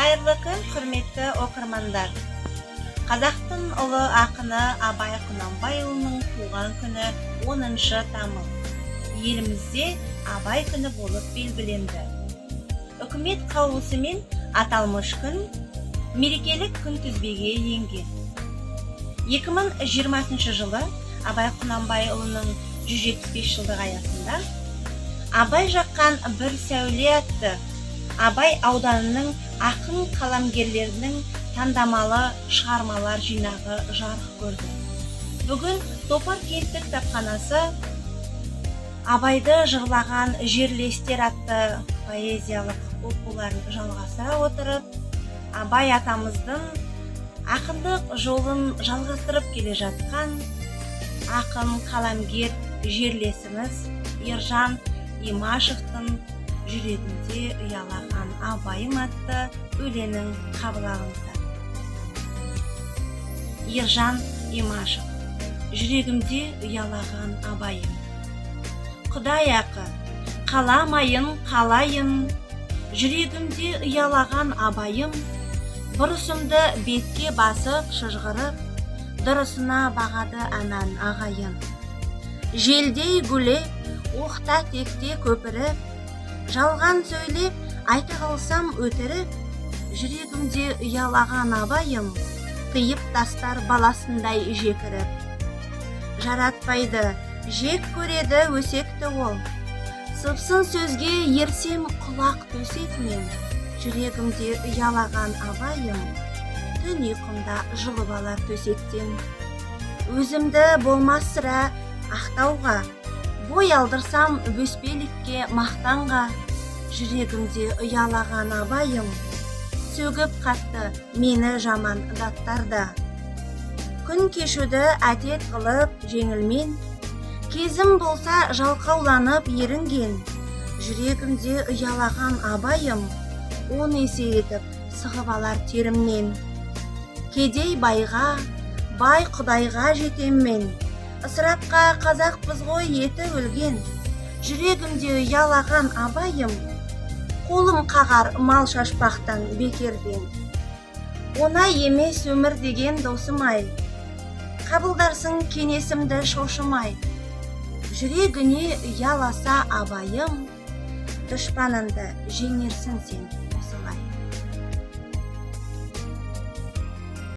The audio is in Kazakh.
Қайырлы күн, құрметті оқырмандар! Қазақтың ұлы ақыны Абай Құнанбайұлының туған күні 10 тамыз. Елімізде Абай күні болып белгіленді. Үкімет қаулысымен аталмыш күн мерекелік күнтізбеге енген. 2020 жылы Абай Құнанбайұлының 175 жылдығы аясында Абай жаққан бір сәуле атты Абай ауданының ақын қаламгерлерінің таңдамалы шығармалар жинағы жарық көрді. Бүгін Топар кенттік кітапханасы Абайды жырлаған жерлестер атты поэзиялық оқуларын жалғастыра отырып, Абай атамыздың ақындық жолын жалғастырып келе жатқан ақын қаламгер жерлесіміз Ержан Имашевтың «Жүрегімде ұялаған Абайым» атты өлеңін қабыл алыңыздар. Ержан Имашев, «Жүрегімде ұялаған Абайым». Құдай ақы, қаламайын, қалайын, жүрегімде ұялаған Абайым, бұрысымды бетке басып шыжғырып, дұрысына бағады әмән ағайын. Желдей гулеп, оқта текте көпіріп, жалған сөйлеп, айта қалсам өтірік, жүрегімде ұялаған Абайым, тыйып тастар баласындай жекіріп. Жаратпайды, жек көреді өсекті ол. Сыпсын сөзге ерсем, құлақ төсек мен, жүрегімде ұялаған Абайым, түн ұйқымда жұлып алар төсектен. Өзімді болмас сірә ақтауға, бой алдырсам бөспелікке, мақтанға, жүрегімде ұялаған Абайым, сөгіп қатты мені жаман даттарда. Күн кешуді әдет қылып жеңілмен, кезім болса жалқауланып ерінген, жүрегімде ұялаған Абайым, 10 есе етіп сығып алар терімнен. Кедей байға, бай құдайға жетем мен, ысырапқа қазақпыз ғой еті өлген, жүрегімде ұялаған Абайым, қолым қағар мал шашпақтан бекерден. Оңай емес өмір деген, досым ай, қабылдарсың кеңесімді шошымай, жүрегіне ұяласа Абайым, дұшпаныңды жеңерсің сен.